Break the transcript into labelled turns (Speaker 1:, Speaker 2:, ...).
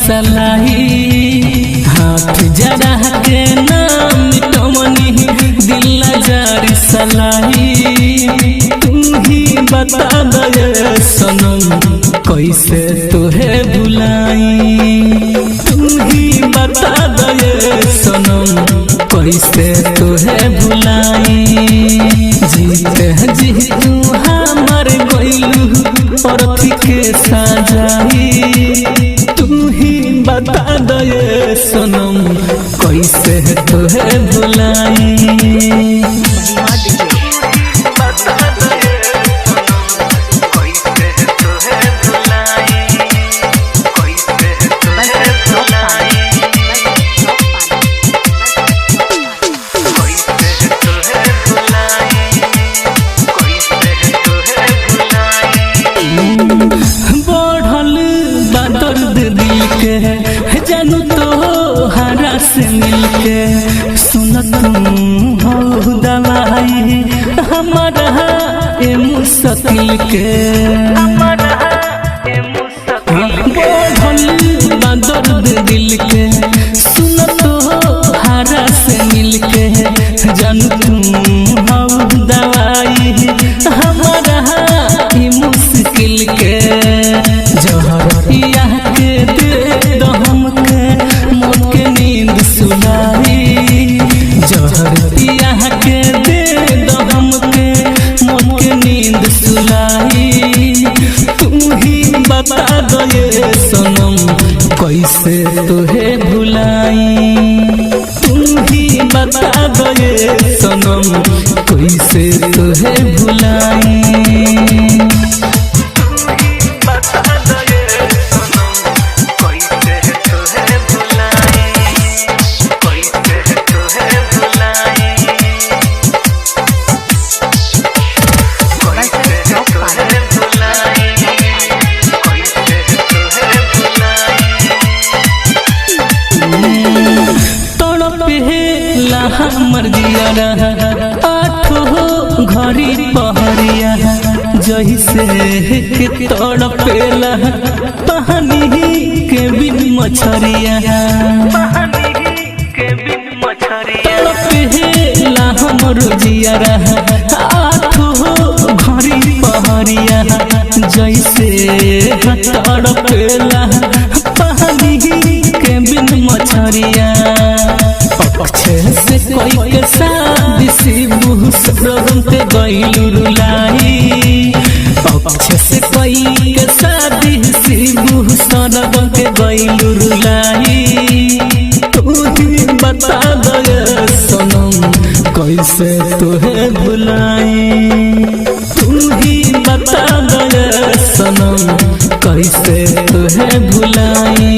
Speaker 1: सलाई। हाथ जरा के नाम मिटवनी दिल जार सलाई। तू ही बता दे सनम कैसे तुहे भुलाई। तू ही बता दे सनम कैसे तुहे भुलाई। जीते जी तू हमर गइलू अर्थी के सजाई। तू ही बता दे सनम कैसे तुहे भुलाई।
Speaker 2: Basar Chowk Pali. Basar Chowk Pali.
Speaker 1: बढ़ल बा दर्द दिल के जानू तो हरा से मिलके। सुन तू हो दवाई हमारा ए मुश्किल के। बढ़ल बा दर्द दिल के सुन तो हरा से मिलके। जानू तू हो दवाई हमारा ई मुश्किल के। जहर पिया के दे दो हमके मौत के नींद सुलाई। जहर पिया के दे दो हमके मौत के नींद सुलाई। तू ही बता दे सनम कैसे तुहे भुलाई। तू ही बता दे सनम कैसे तुहे भुलाई।
Speaker 2: Basar Chowk Pali.
Speaker 1: तड़पे हमर जियारा आठो घड़ी पहरिया। जैसे के तड़पेला पानी के बिन मछरिया। तड़पेला हमर जियारा आठो घड़ी पहरिया। जैसे तड़पेला पानी के बिन मछरिया। पक्षे से कोई के शादी शिबू सरगम ते गइलू रुलाई। पक्ष से कोई के शादी शिबू सरगम ते गइलू रुलाई। तू ही बता दे सनम कैसे तुहे भुलाई। तू ही बता दे सनम कैसे तुहे भुलाई।